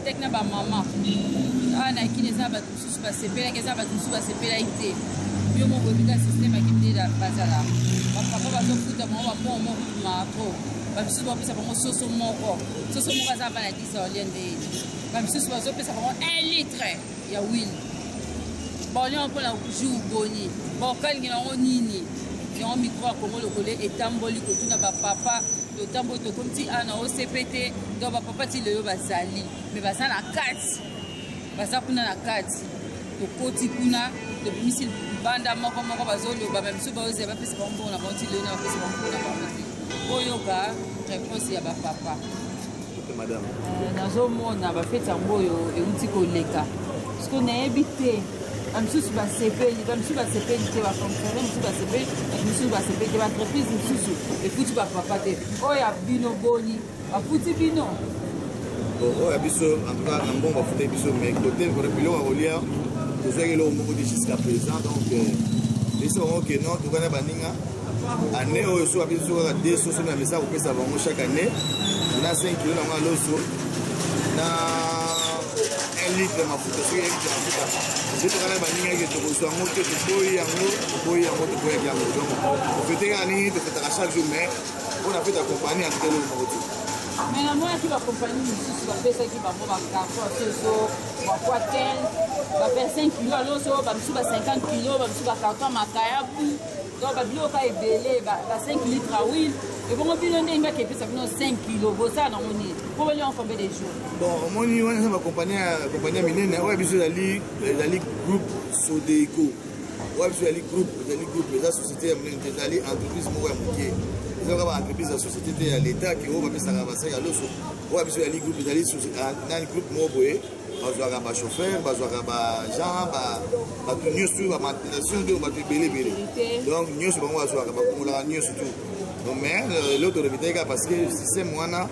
Bafetaki na bamama awa na Kini, eza na bato mosusu basepelaki, eza na bato mosusu basepelaki te. Yo moko oyebi kaka système ya Kini nde bazala. Bapapa bazofuta bango bapon moko macro, bamisusu bapesa bango soso moko, soso moko aza bana 10 olie nde, bamisusu bazopesa bango 1 litre ya huile, baolia mpona jour boni, baokalingi nango nini yango. Micro ya Kongo Lokole etamboli kotuna bapapa. Totamboli, tokomi ti awa na OCP te. Donc bapapa ti lelo bazali, me baza na kati, baza kuna na kati. Tokoti kuna, tobimisi banda moko moko, bazoloba. Bamisu bazozela bapesa bango mbongo na bango, ti lelo na bapesa bango mbongo na bango te. Oyoka réponse ya bapapa. Madame. Nazomona bafeti yango oyo euti koleka, parceke nayebi te, bamisusu basepeli, bamisusu basepeli te, bafonctionnaire mosusu basepeli, bato mosusu basepeli te, baentreprise mosusu efuti bapapa te. Oyo ya bino boni, bafuti bino? Oyo ya biso, en tout cas na mbongo bafutaki biso, mais côté biloko ya kolia tozwaki eloko moko te jusqu'à présent. Donc biso bango ke non, tokana baninga année oyo so bapesi biso kaka deux soso na mesa kopesa bango chaque année, na 5 kilo nango ya loso na 1 litre mafuta. Soki 1 litre mafuta nde tokana baningaki, tokozwa yango te. Toboyi yango, toboyi yango, toboyaki yango. Donc tofete kaka nini tofetaka chaque jour, mais mpona fete ya compagnie, en tout cas eloko moko te. Mais namonaki bakompagnie mosusu bapesaki bango bacarton ya soso bakwa 15, ba 25 kilo ya loso, bamisusu ba 50 kilo, bamisusu bacarton ya makayabu, donc babiloko ebele, ba 5 litre ya huile. Ebongo bino ndenge baki epesa bino 5 kilo, bosala nango nini mpo bolia combien de jours? Bon, omoni wana eza bakompagnie ya minene. Oyo biso ezali groupe Sodeco. Oyo biso ezali groupe, ezali groupe, eza société ya monene te, ezali entreprise moko ya moke. Eza kaka baentreprise ya société te ya l'état ke oyo bapesaka basaki ya loso. Oyo biso ezali groupe, ezali nani, groupe moko boye. Bazwaka bachauffeur, bazwaka baagent, bato nyonso, bamanutention, donc bato ebele ebele. Donc nyonso bango bazwaka, bakongolaka nyonso tout. Donc mais eloko tolobitaki kaka, parce que système wana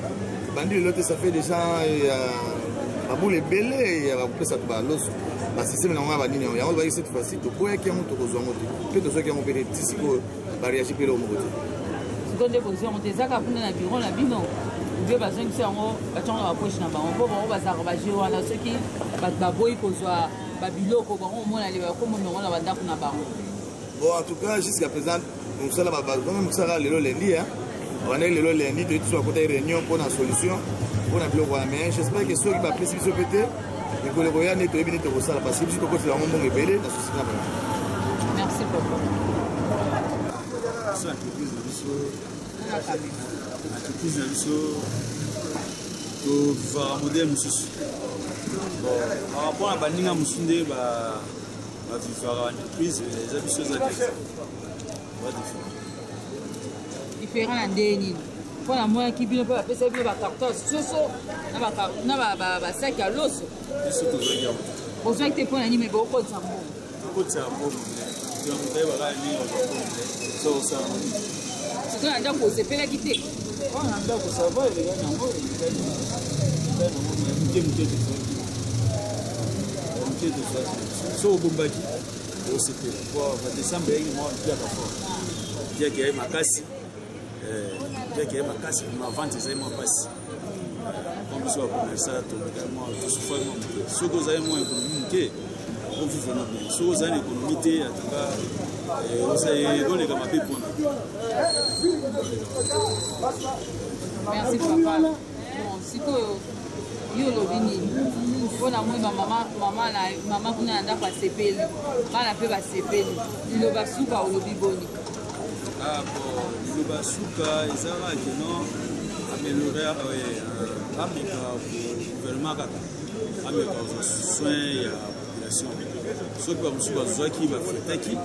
bandi lelo te, ça fait déjà ya babula ebele ya bakopesa bato baloso, basystème nango ya banini yango. Yango lobaki, cette fois-ci toboyaki yango, tokozwa yango te, mpe tozwaki yango mpe te. Ti sikoyo baréagi mpe eloko moko te. Sikoyo nde bozwi yango te, ezaka kuna na bureau na bino obie bazongisi yango, batiango na bapoche na bango, mpo bango bazalaka baje wana. Soki bato baboyi kozwa babiloko bango, omona le bakomoma yango na bandako na bango. Bon, en tout cas jusqu'à présent mosala bazongi mosala lelo lundi, bandaki lelo lundi, toyeti so bakotaki réunion mpona solution mpona biloko wana. Mais j'espère que soki bapesi biso mpe te, mikolo ekoya nde toyebi nde tokosala, parce que biso tokotela yango mbongo ebele na société na bango. Merci papa. Biso entreprise na biso, entreprise na biso tovivaka modèle mosusu. Bon, par rapport na baninga mosusu nde bavivaka entreprise, eza biso eza différent. Différent na ndenge nini? Mpo namonaki bino mpe bapesa bino bacarton ya soso na basaki ya loso. Biso tozwaki yango. Bozwaki te mpo na nini? Me bokotisa mbongo. Tokotisa mbongo, moto ayebaka ndenge bazwa mbongo so osala. Sikoyo na ndako osepelaki te? Na ndako ça va, elekani yango, elekani yango moke moke. Tozwaki moke, tozwaki. So obombaki, osepela po badécembre eyaki mwa piaka fort, piaka yaye makasi, piaka yaye makasi, ma vente ezali mwa mpasi. Comme biso bacommerçant toleka mwa, tosufaki mwa moke. Soki ozali mwa économie moke, ovivre na bien. Soki ozali na économie te, ataka ekoleka mabe mpona. Merci papa. Bon, sikoyo yo olobi nini mpona moi bamama, mama na mama kuna na ndako asepeli, bana mpe basepeli? Liloba suka, olobi boni? Ah bon, liloba suka eza kaka ke non, améliorer, ameka gouvernement kaka ameka kozwa soin ya population. Soki bamosusu bazwaki, bafetaki,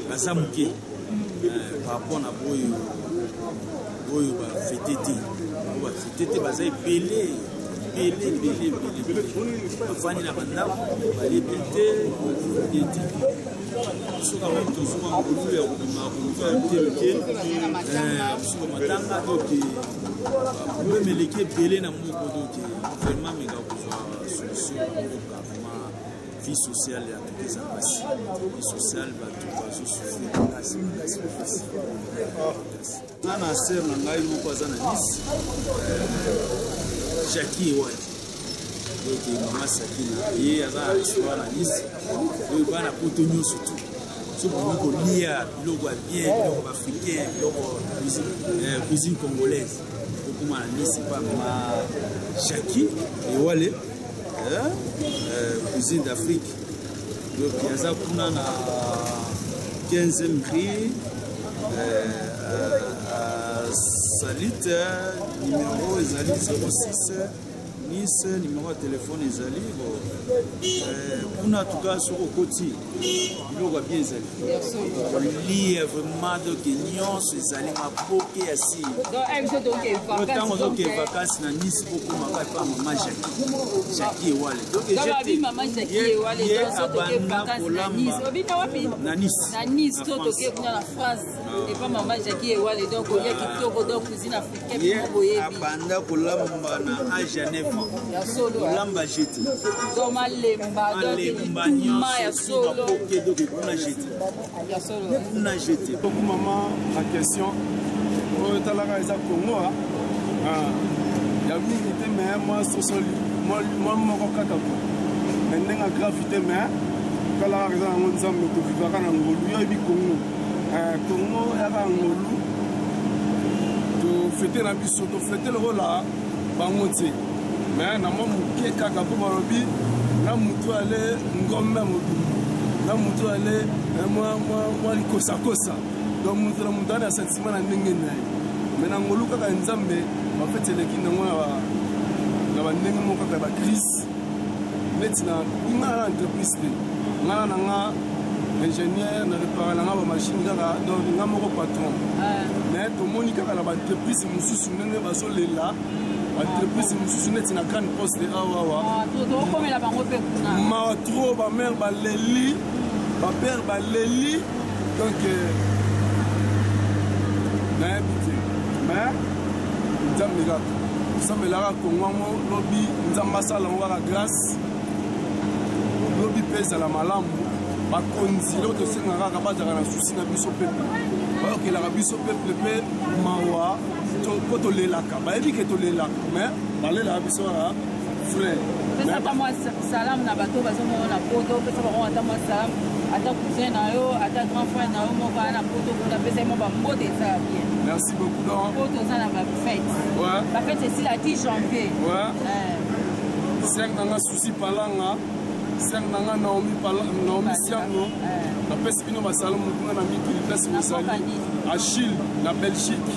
baza moke par rapport na boyo oyo bafete te. Oyo bafete te baza ebele, ebele, ebele, ebele. Bafandi na bandako, balebi te, bafete te. Biso kaka tozwa ngolu ya kobima koluka mike mike, biso bamatanga. Donc problème eleki ebele na mboka. Donc vraiment meka kozwa solution na mboka. Vraiment vie sociale ya tuka eza mpasi, vie sociale bato bazosouffrir makasi, makasi, makasi, makasi. Nga na sœur na ngai moko aza na Nice, Jackie Ewadi. Donc mama Sakina ye aza na restaurant na Nice oyo bana poto nyonso tu soki bolingi kolia biloko ya bien, biloko ba africain, biloko cuisine congolaise, okoma na Nice pa mama Jackie Ewale, cuisine d'Afrique. Donc aza kuna na 15e rue Salite, numéro ezali 06 Nice, numéro ya telefone ezali bon kuna. En tout cas soki okoti, biloko ya bien ezali kolia vraiment. Donc nyonso ezali maboke ya sili. Ntango ozoke vacances na Nice, bokomaka epa mama Jackie, Jackie Ewale. Donc ye abanda kolamba na Nice. Na Nice to toke kuna na France epa mama Jackie Ewale. Donc olia kitoko, donc cuisine africaine. Ye moko boyebi. Abanda kolamba na age ya 9 ans. Ya solo. Kolamba jete. Donc malemba, donc malemba lituma ya nyonso solo. Maboke, donc kuna jete. Ya solo. Kuna jete. Beaucoup mama, na question oyo etalaka eza Congo ya mingi te, mais mwa sosoli mwa moko kaka ko mais ndenge ya grave te, mais kala kaka eza yango. Nzambe, tovivaka na ngolu. Yo oyebi Congo, Congo yaka ngolu. Tofete na biso, tofete lokola bango te, mais na mwa moke kaka, mpo balobi na mutu ale ngombe mobimba, na mutu ale mwa likosakosa. Donc mutu na mutu ana ya sentiment na ndenge na ye, mais na ngolu kaka Nzambe. Bafeti eleki nango na bandenge moko kaka ya bacrise. Neti na nga na entreprise te, nga na nga ingénieur na réparer na nga bamachine kaka, donc nga moko patron. Mais tomoni kaka na baentreprise mosusu ndenge bazolela, baentreprise mosusu neti na Grande Poste awawa. Tokomela bango mpe kuna. Mawa trop, bamare baleli, bapère baleli. Donc nayebi te, mais Nzambe kaka tosambelaka Kongo yango. Lobi Nzambe asala yango kaka grâce, lobi mpe ezala malamu. Bakonzi, eloko tosengaka kaka, bazalaka na souci na biso peuple, bayokelaka biso peuple mpe mawa, mpo tolelaka. Bayebi ke tolelaka, mais balelaka biso kaka frère. Pesa ata mwa salamu na bato bazomona na Poto. Pesa bango ata mwa salamu, ata cousin na yo, ata grand frère na yo moko aya na Poto kuna, pesa ye mwa bambote, ezala bien. Merci beaucoup. Donc Po toza na bafete. Bafete esila 10 janvier. Sœur na nga Susi Palanga, sœur na nga Naomi, Naomi Siango, napesi bino basalamu kuna na mikili place bozali. Achille na Belgique,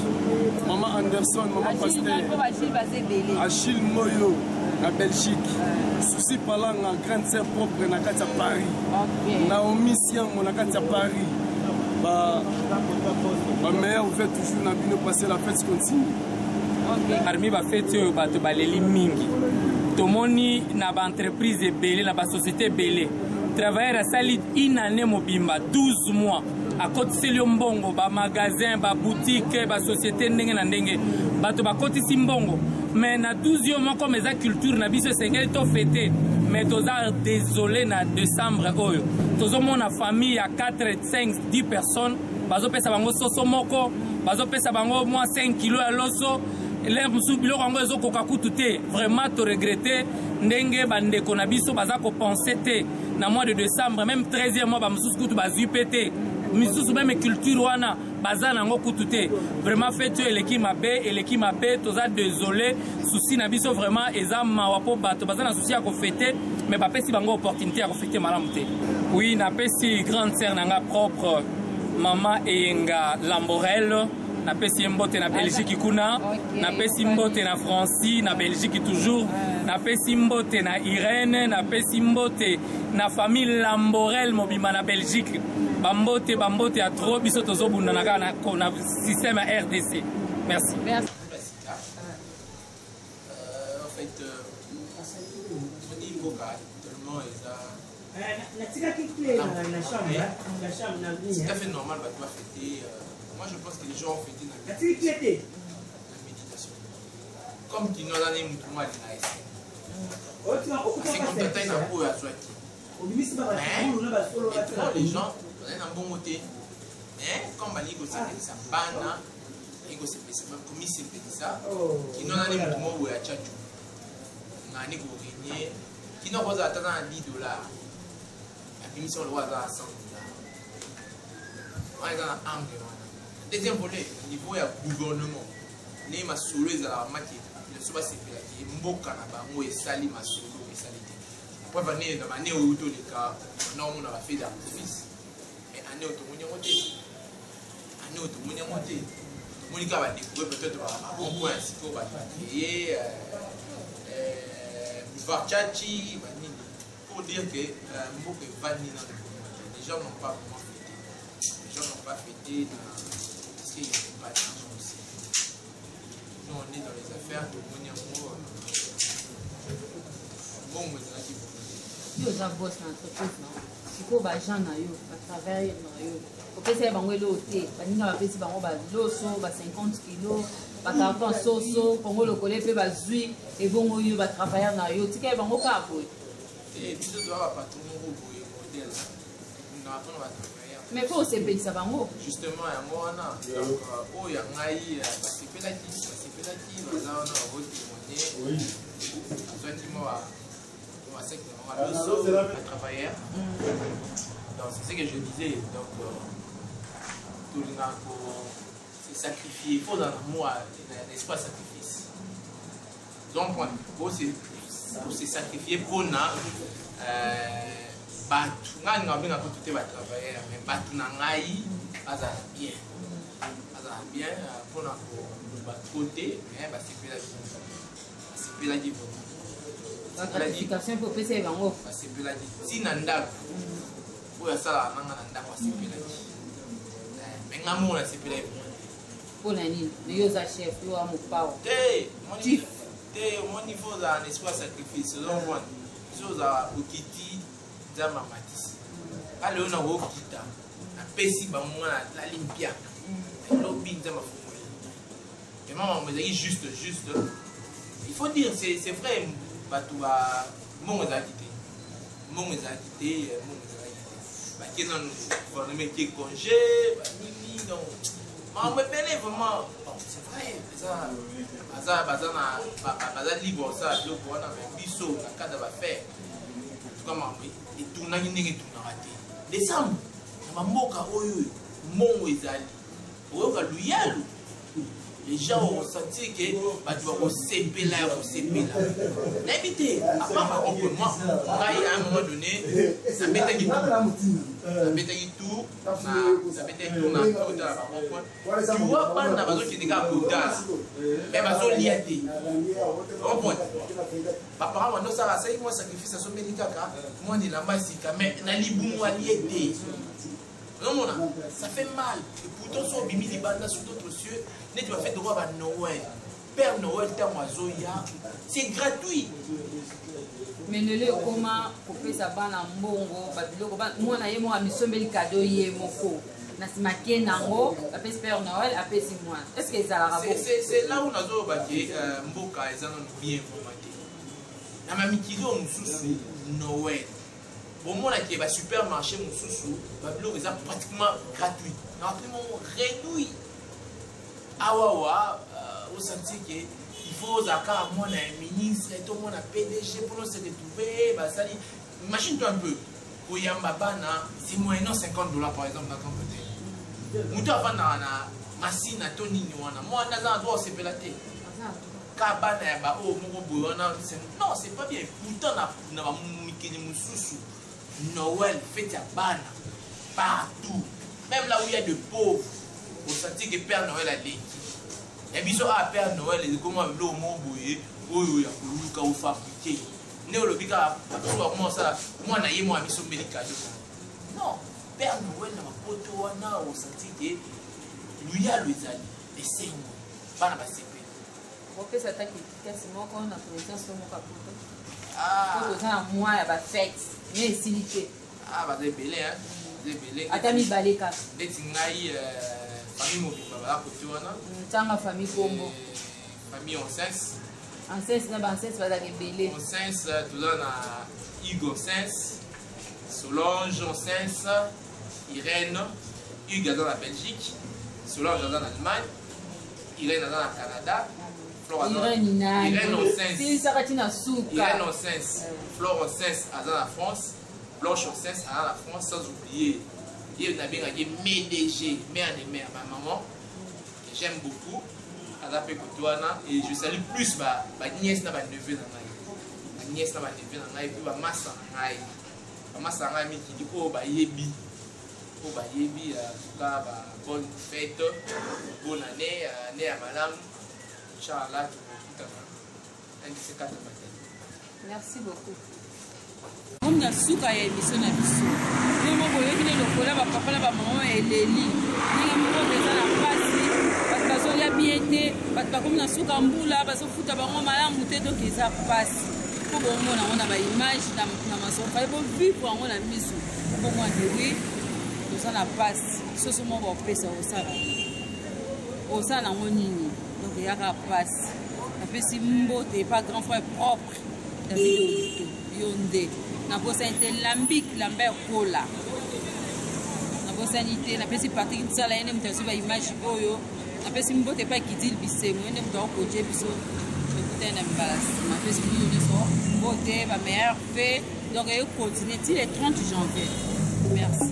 mama Anderson, mama pasteur. Mpo bachile baza ebele. Achille Moyo na Belgique, Susi Palanga, grande sœur propre na kati ya Paris, Naomi Siango na kati ya Paris, bameilleur vœu toujours na bino. Passer la fête continue. Parmi bafeti oyo bato baleli mingi, tomoni na baentreprise ebele, na basociété ebele, travailleur asali une année mobimba, 12 mois, akotiseli yo mbongo. Bamagasin, baboutique, basociété ndenge na ndenge, bato bakotisi mbongo, mais na 12 yo moko. Ma eza culture na biso, esengeli tofete, mais toza désolé, na décembre oyo tozomona famille ya 4, 5, 10 personnes, bazopesa bango soso moko, bazopesa bango mwa 5 kilo ya loso. L'heure mosusu biloko yango ezokoka kutu te. Vraiment toregretter ndenge bandeko na biso baza kopenser te na mois de décembre. Même 13e mois, bamosusu kutu bazwi mpe te. Misusu même culture wana baza nango kutu te. Vraiment fête oyo eleki mabe, eleki mabe. Toza désolé. Souci na biso vraiment eza mawa, mpo bato baza na souci ya kofete, mais bapesi bango opportunité ya kofete malamu te. Oui, napesi grande sœur na nga propre, mama Eyenga Lamborel, napesi ye mbote na Belgique kuna. Napesi mbote na Franci na Belgique toujours. Napesi mbote na Irene, napesi mbote na famille Lamborel mobimba na Belgique. Bambote, bambote ya trop. Biso tozobundana kaka na système ya RDC. Merci. Merci. En fait, moni mboka tellement eza Natikaki clé na chambre, na chambre na c'est tout à fait normal bato bafêter. Moi je pense que les gens ont fêté na Natiki clé te. na méditation, comme kino aza ne mutu mo alinga ese c'est comme na oyo azwaki. Obimisi Mais maintenant les gens bazali na mbongo te, mais comme balingi kosepelisa bana, balingi kosepelisa, komisepelisa, kino aza ne mutu mo boye atya cu. Alingaka nde ko-regner kino akozala ata aza na 10 dollars, abimisi yango lokola aza na 100 dollars. Wana eza na angle wana. Deuxième volet, na niveau ya gouvernement, ndenge masolo ezalaka maki population basepelaki mboka na bango esali masolo esali te. Preuve année na bannée oyo toleka na omona ba feux d'artifice, mais année oyo tomoni yango te. Année oyo tomoni yango te, tomoni kaka badécouvrir peut-être barond-point ya sikoyo bato bacréer boulevard Tshatshi banini, pour dire que mboka evandi nano te. Les gens n'ont pas vraiment fêté, les gens n'ont pas fêté na parce qu'il n'y avait pas d'argent aussi. Nous, on est dans les affaires, tomoni yango, mbongo ezalaki. Yo oza boss na entreprise na sikoyo, baagent na yo, batravailleur na yo, opesa ye bango eloko te. Baninga bapesi bango baloso ba 50 kilo, bacarton soso kongo lokole mpe bazwi. Ebongo yo, batravailleur na yo, tika ye bango kaka boye? Te, biso toza bapatron moko boye modèle na mpona batravailleur. Mais mpo osepelisa bango. Justement, yango wana. Donc oyo ya ngai basepelaki, basepelaki, baza wana bakotémoigner. Azwaki mwa basaki na bango loso, batravailleur. Donc c'est ce que je disais. Donc tolingaka ko se sacrifier, il faut ozala na mwa na esprit ya sacrifice. Donc po se sacrifier mpona bato. Ngai nga benga kutu te batravailleur, mais bato na ngai bazala bien, bazala bien. Mpona koloba trop te, mais basepelaki, basepelaki vraiment. Bagratification mpe opesa ye bango? Basepelaki ntina ndako oyo asalaka nanga na ndako, asepelaki. Mais nga moko nasepelaki vraiment te. Mpo na nini? Mais yo oza chef, yo wa mopawa. Te, omoni te, omoni, faut ozala na esprit ya sacrifice. Ozomona, so ozala okiti, Nzambe amatisi. Ale oyo nakokita, napesi bango, nga nalali mpiaka, elobi Nzambe afungoli. Vraiment, makambo ezalaki juste juste. Il faut dire, c'est vrai, bato ba mbongo ezalaki te, mbongo ezalaki te, mbongo ezalaki te. Bakie nanu, gouvernement ekie congé, banini, donc makambo ebele vraiment. Bon, c'est vrai, eza baza baza na baza libre kosala biloko wana, mais biso na cadre ya baaffaire, en tout cas makambo etunaki ndenge etunaka te. Décembre na bamboka oyo mbongo ezali, oyoka luyalu, les gens vont sentir que bato bakosepela ya kosepela. Nayebi te, à part bacomplement, ngai à un moment donné nabetaki tour, nabetaki tour, nabetaki tour na kotala barond-point. Tu vois, bana bazokende kaka kotala, mais bazolia te. Comprendre, baparent bando osala, asali mwa sacrifice, asombeli kaka mwana elamba sika, mais na libumu alie te. Ozomona, ça fait mal. Et pourtant so obimi libanda sur d'autres cieux, neti bafête droit ba Noël, Père Noël ntango azoya, c'est gratuit. Mais lelo ekoma kopesa bana mbongo, babiloko. Mwana ye moko amisombeli cadeau ye moko, na nsima ke nango apesi Père Noël, apesi mwana. Est ce que ezalaka? C'est là où nazoloba ke mboka eza nano bien vraiment te. Na bamikili oyo mosusu, Noël, bomonaki basupermarché mosusu, babiloko eza pratiquement gratuit, na prix moko réduit. Awawa osentir ke il faut ozala kaka mwana ya ministre to mwana PDG mpona ose retrouver. Basali, imagine toi un peu, koyamba bana, c'est moyennant 50 $ par exemple na Grand Hôtel. Moto avandaka na Masina to nini wana, mwana aza na droit osepela te ka bana ya baoyo moko boye wana? Non, c'est pas bien. Pourtant na bamikili mosusu, Noël, fête ya bana partout, même là où il y a de pauvres, osentir que Père Noël aleki. Ya biso a Père Noël ekoma biloko moko boye oyo ya koluka ofabriquer. Nde olobi kaka bato bakoma kosala, mwana ye mwana misombeli cadeau. Non, Père Noël na bapoto wana, osentir ke luyalo ezali, esengo, bana basepeli. Opesa ata kasi moko na connaissance moko ya poto, po toza na mwa ya bafête, mais esili te. Ah, baza ebele, baza ebele. Ata mibale kaka. Neti ngai, famille mobimba baza kote wana. Ntanga famille kombo. Famille Onsens. Ansens na baansens bazalaka ebele. Onsens, toza na Hugues Onsens, Solange Onsens, Irène. Hugues aza na Belgique, Solange aza na Allemagne, Irène aza na Canada. Flore Irène nani Irène Ossens. Silisaka ti na suka. Irène Ossens. Flore Ossens aza na France. Blanche Ossens aza na France sans oublier ye nabengaki MDG, mère de mère, ma maman que j'aime beaucoup. Aza pe kote wana et je salue plus ba ba nièce na ba neveu na ngai. Ba nièce na ba neveu na ngai puis ba masa na ngai. Ba masa na ngai mikili oyo bayebi oyo bayebi en tout cas ba bonne fête, bonne année, année ya malamu. Inch'Allah tokokutana un de ces quatre matins. Merci beaucoup. Comme na suka ya émission na biso. Bino moko boyoki nde lokola ba papa na ba mama eleli. Ndenge moko eza na pasi, bato bazolia bien te, bato bakomi na suka mbula, bazofuta bango malamu te, donc eza pasi. Mpo bomona yango na ba image na, na masolo, fallait bovivre yango na miso. Bomona ke oui, toza na pasi. Soso moko bakopesa osala. Osala yango nini? Donc eyaka pasi. Napesi mbote epa grand frère propre David Olito yo nde nabosani te Lambic Lambert Kola nabosani te napesi Patrick Nsala ye nde moto azwi ba image oyo napesi mbote epai Kidil Bisengo ye nde moto akokodje biso tokutani na mbala nsima napesi bino nyonso mbote ba meilleur fait donc eye continue ti le 30 janvier merci.